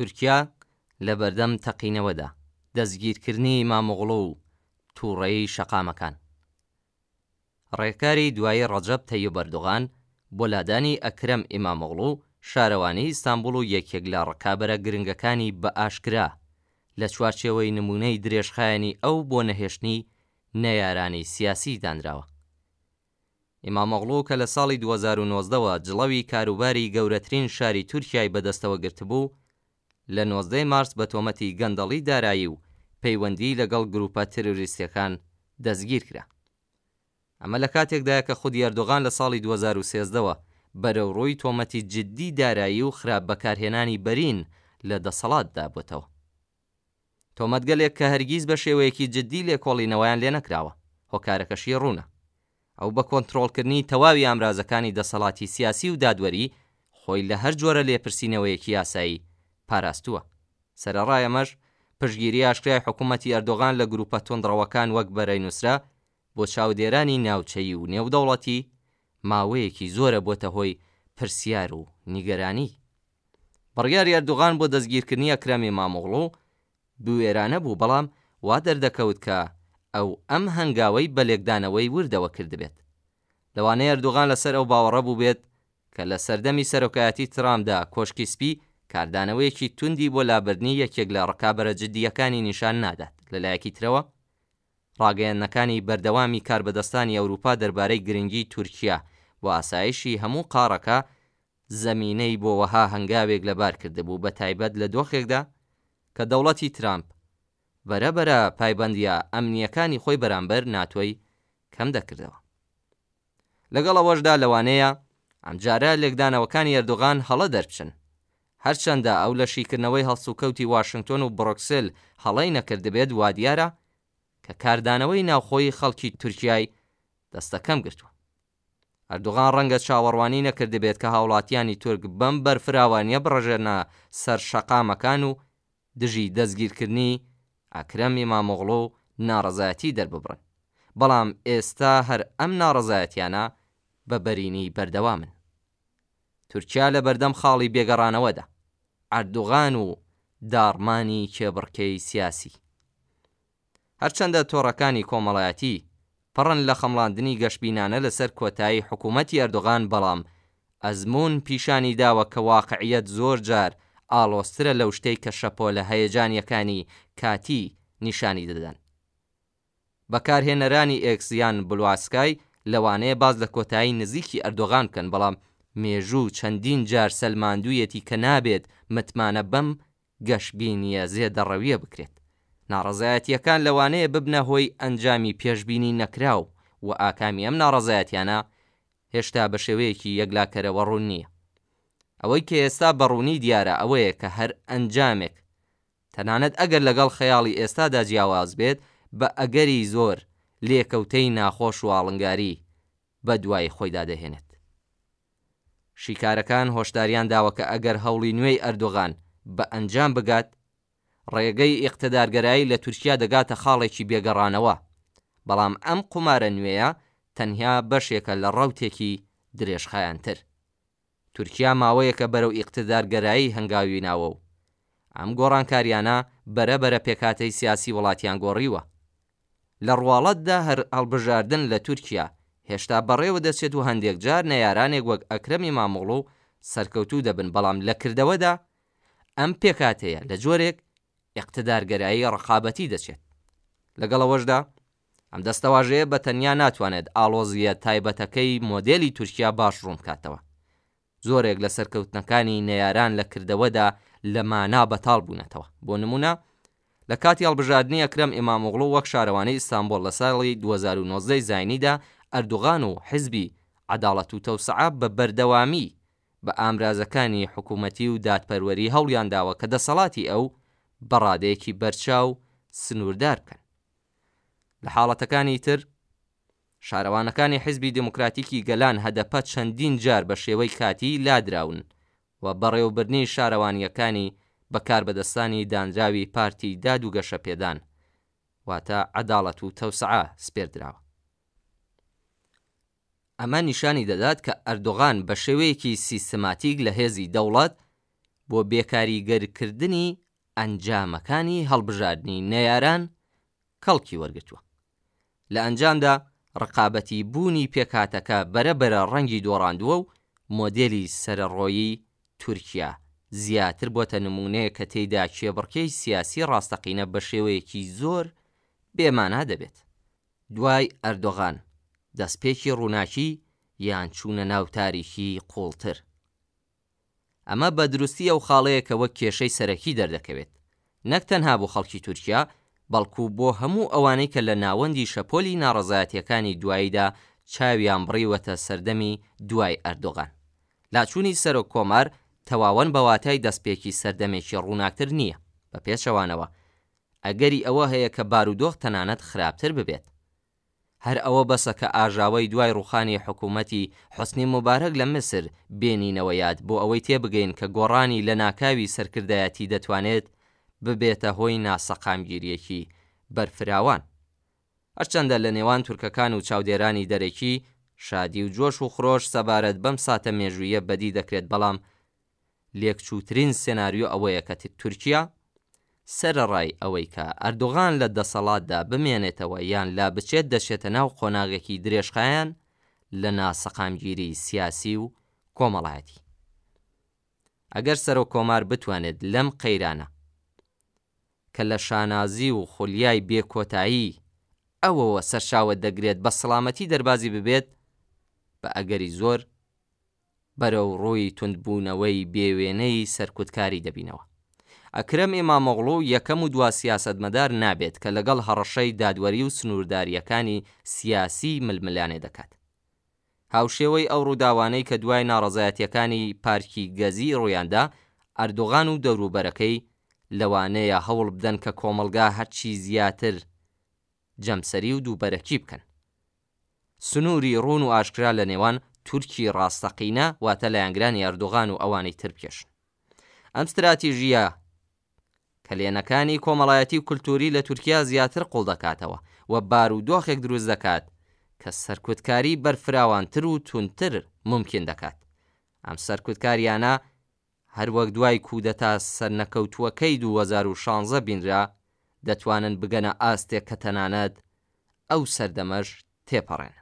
تورکیا لەبەردەم تەقینەوەدا، دەستگیرکردنی ئیمامئۆغڵو و توڕەیی شەقامەکان. ڕێکاری دوایی ڕەجەب تەیب ئەردۆغان بۆ لادانی ئەکرەم ئیمامئۆغڵو شارەوانی ئیستانبوڵ و یەکێک لە ڕکابەرە گرنگەکانی بە ئاشکرا لە چوارچێوەی نمونەی درێژخایەنی ئەو بۆ نەهێشتنی نەیارانی سیاسی دانراوە. ئیمامئۆغڵو کە لە ساڵی 2019 وە جڵەوی کاروباری گەورەترین شاری تورکیای بەدەستەوە گرتبوو، لە 19 ی مارس بە تۆمەتی گەندەڵی دارایی و پەیوەندیی لەگەڵ گروپە تیرۆریستییەکان دەستگیرکرا. ئەمە لە کاتێکدایە کە خودی ئەردۆغان لە ساڵی 2013 وە بەرەوڕووی تۆمەتی جددی دارایی و خراپ بەکارهێنانی بەرین لە دەسەڵاتدا بۆتەوە. تۆمەتگەلێک کە هەرگیز بە شێوەیەکی جددی لێکۆڵینەوەیان لێنەکراوە، هۆکارەکەشی ڕوونە. ئەو بە کۆنترۆڵکردنی تەواوی ئامرازەکانی دەسەڵاتی سیاسی و دادوەری، خۆی لە هەر جۆرە لێپرسینەوەیەکی یاسایی پاراستووە. سەرەڕای ئەمەش، پشتگیری ئاشکرای حکوومەتی ئەردۆغان لە گرووپە توندڕەوەکان وەک بەرەی نوسرە بۆ چاودێرانی ناوچەیی و نێودەوڵەتی، ماوەیەکی زۆرە بۆتە هۆی پرسیار و نیگەرانی. بڕیاری ئەردۆغان بۆ دەستگیرکردنی ئەکرەم ئیمامئۆغڵو بوێرانە بوو، بەڵام وا دەردەکەوت کە ئەو ئەم هەنگاوەی بە لێکدانەوەی وردەوە کردبێت. لەوانەیە ئەردۆغان لەسەر ئەو باوەڕە بووبێت کە لە سەردەمی سەرۆکایەتی ترامپدا کۆشکی سپی کاردانەوەیەکی توندی بۆ لابردنی یەکێک لە ڕکابەرە جددییەکانی نیشان نادات. لە لایەکی ترەوە، ڕاگەیاندنەکانی بەردەوامی کاربەدەستانی ئەوروپا دەربارەی گرنگیی تورکیا بۆ ئاسایشی هەموو قاڕەکە زەمینەی بۆ وەها هەنگاوێک لەبار کردبوو، بەتایبەت لە دۆخێکدا کە دەوڵەتی ترامپ بەرە بەرە پایبەندییە ئەمنییەکانی خۆی بەرامبەر ناتۆی کەم دەکردەوە. لەگەڵ ئەوەشدا لەوانەیە ئەمجارە لێکدانەوەکانی ئەردۆغان هەڵە دەربچن. هەرچەندە ئەو لە شیکردنەوەی هەڵسوکەوتی واشنگتۆن و بڕۆکسل هەڵەی نەکردبێت، وادیارە کە کاردانەوەی ناوخۆیی خەڵکی تورکیای دەستەکەم گرتووە. ئەردۆغان ڕەنگە چاوەڕوانی نەکردبێت کە هاوڵاتیانی تورک بەم بەرفراوانییە بڕژێنە سەر شەقامەکان و دژی دەستگیرکردنی ئەکرەم ئیمامئۆغڵو ناڕەزایەتی دەرببڕن، بەڵام ئێستا هەر ئەم ناڕەزایەتیانە بە بەرینی بەردەوامن. تورکیا لەبەردەم خاڵی بێگەڕانەوەدا، ئەردۆغان و داڕمانی کێبڕکێی سیاسی. هەرچەندە تۆڕەکانی کۆمەڵایەتی پڕن لە خەمڵاندنی گەشبینانە لەسەر کۆتایی حکوومەتی ئەردۆغان بەڵام ئەزموون پیشانی داوە کە واقعیەت زۆر جار ئاڵۆزترە لەو شتەی کە شەپۆلە هەیەجانیەکانی کاتی نیشانی دەدەن. بەکارهێنەرانی ئێکس یان بلواسکای لەوانەیە باس لە کۆتایی نزیکی ئەردۆغان بکەن بەڵام مێژوو چەندین جار سەلماندوویەتی کە نابێت متمانە بەم گەشبینییە زێدەڕەوییە بکرێت. ناڕەزایەتییەکان لەوانەیە ببنە هۆی ئەنجامی پێشبینی نەکراو و ئاکامی ئەم ناڕەزایەتیانە هێشتا بە شێوەیەکی یەکلاکەرەوە ڕوون نییە. ئەوەی کە ئێستا بە ڕوونی دیارە ئەوەیە کە هەر ئەنجامێک، تەنانەت ئەگەر لەگەڵ خەیاڵی ئێستادا جیاواز بێت، بە ئەگەری زۆر لێکەوتەی ناخۆش و ئاڵنگاری بەدوای خۆیدا دەهێنێت. شیکارەکان هۆشداریان داوە کە ئەگەر هەوڵی نوێی ئەردۆغان بە ئەنجام بگات، ڕێگەی ئیقتدارگەرایی لە تورکیا دەگاتە خاڵێکی بێگەڕانەوە، بەڵام ئەم قومارە نوێیە تەنیا بەشێکە لە ڕەوتێکی درێژخایەنتر. تورکیا ماوەیەکە بەرەو ئیقتدارگەرایی هەنگاوی ناوە و ئەم گۆڕانکاریانە بەرە بەرە پێکهاتەی سیاسی وڵاتیان گۆڕیوە. لە ڕواڵەتدا هەر هەڵبژاردن لە تورکیا هێشتا بەڕێوە دەچێت و هەندێک جار نەیارانێک وەک ئەکرەم ئیمامئۆغڵو سەرکەوتوو دەبن بەڵام لە کردەوەدا ئەم پێکهاتەیە لە جۆرێک ئیقتدارگەرایی ڕەقابەتی دەچێت. لەگەڵ ئەوەشدا ئەم دەستەواژەیە بە تەنیا ناتوانێت ئاڵۆزییە تایبەتەکەی مۆدێلی تورکیا باش ڕوون بکاتەوە. زۆرێک لە سەرکەوتنەکانی نەیاران لە کردەوەدا لە مانا بەتاڵ بوونەتەوە. بۆ نموونە لە کاتی هەڵبژاردنی ئەکرەم ئیمامئۆغڵو وەک شارەوانی ئیستانبوڵ لە ساڵی 2019 زاینیدا ئەردوغان و حزبی عەداڵەت و تەوسعە بە بەردەوامی بە ئامرازەکانی حکوومەتی و دادپەروەری هەوڵیان داوە کە دەسەڵاتی ئەو بە ڕادەیەکی بەرچاو سنووردار بکەن. لە حاڵەتەکانی تر شارەوانەکانی حیزبی دێموکراتیکی گەلان هەدەپە چەندین جار بە شێوەی کاتیی لادراون و بەڕێوەبردنی شارەوانییەکانی بە کاربەدەستانی دانراوی پارتی داد و گەشەپێدان واتە عەداڵەت و تەوسعە سپێردراوە. ئەمە نیشانی دەدات کە ئەردۆغان بە شێوەیەکی سیستماتیک لە هێزی دەوڵەت بۆ بێکاریگەرکردنی ئەنجامەکانی هەڵبژاردنی نەیاران کەڵکی وەرگرتووە. لە ئەنجامدا ڕقابەتی بوونی پێکهاتەکە بەرە بەرە ڕەنگی دۆڕاندووە و مۆدێلی سەرەڕۆیی تورکیا زیاتر بۆتە نموونەیەک کە تێیدا کێبڕکێی سیاسی ڕاستەقینە بە شێوەیەکی زۆر بێ مانا دەبێت. دوای ئەردۆغان، دەستپێکی ڕووناکی یان چوونە ناو تاریکی قووڵتر؟ ئەمە بە دروستی ئەو خاڵەیە کە وەک کێشەی سەرەکی دەردەکەوێت، نەک تەنها بۆ خەڵکی تورکیا، بەڵکو بۆ هەموو ئەوانەی کە لە ناوەندی شەپۆلی ناڕەزایەتییەکانی دواییدا چاویان بڕیوەتە سەردەمی دوای ئەردۆغان. لاچوونی سەرۆک کۆمار تەواوەن بە واتای دەستپێکی سەردەمێکی ڕووناکتر نییە، بە پێچەوانەوە ئەگەری ئەوە هەیە کە بارودۆخ تەنانەت خراپتر ببێت. هەر ئەوە بەسە کە ئاژاوەی دوای ڕووخانی حکوومەتی حوسنی موبارەک لە میسر بێنینەوە یاد بۆ ئەوەی تێبگەین کە گۆڕانی لەناکاوی سەرکردایەتی دەتوانێت ببێتە هۆی ناسەقامگیرییەکی بەرفراوان. هەرچەندە لە نێوان تورکەکان و چاودێرانی دەرەکی شادی و جۆش و خرۆش سەبارەت بەم ساتە مێژوویە بەدی دەکرێت بەڵام لێکچووترین سێناریۆ ئەوەیە کە تورکیا سەرەڕای ئەوەی کە ئەردۆغان لە دەسەڵاتدا بمێنێتەوە یان لابچێت دەچێتە ناو قۆناغێکی درێژخایەن لە ناسەقامگیری سیاسی و کۆمەڵایەتی. ئەگەر سەرۆک کۆمار بتوانێت لەم قەیرانە کە لە شانازی و خولیای بێ کۆتایی ئەوەوە سەرچاوە دەگرێت بە سڵامەتی دەربازی ببێت بە ئەگەری زۆر بەرەو ڕووی توندبوونەوەی بێ وێنەی سەرکوتکاری دەبینەوە. ئەکرەم ئیمامۆغڵو یەکەم و دوا سیاسەتمەدار نابێت کە لەگەڵ هەڕەشەی دادوەری و سنووردارییەکانی سیاسی ململانێ دەکات. هاوشێوەی ئەو ڕووداوانەی کە دوای ناڕەزایەتییەکانی پارکی گەزی ڕوویاندا، ئەردۆغان و دەوروبەرەکەی لەوانەیە هەوڵ بدەن کە کۆمەڵگا هەرچی زیاتر جەمسەری و دووبەرەکی بکەن. سنووری ڕوون و ئاشکرا لە نێوان تورکی ڕاستەقینە واتە لایەنگرانی ئەردۆغان و ئەوانی تر بکێشن. ئەم ستراتیژییە کەلێنەکانی کۆمەڵایەتی و کولتووری لە تورکیا زیاتر قووڵ دەکاتەوە و بارودۆخێک دروست دەکات کە سەرکوتکاری بەرفراوانتر و توندتر مومکین دەکات. ئەم سەرکوتکارییانە هەروەک دوای کودەتا سەرنەکەوتووەکەی 2016 بینرا، دەتوانن بگەنە ئاستێک کە تەنانەت ئەو سەردەمەش تێپەڕێنن.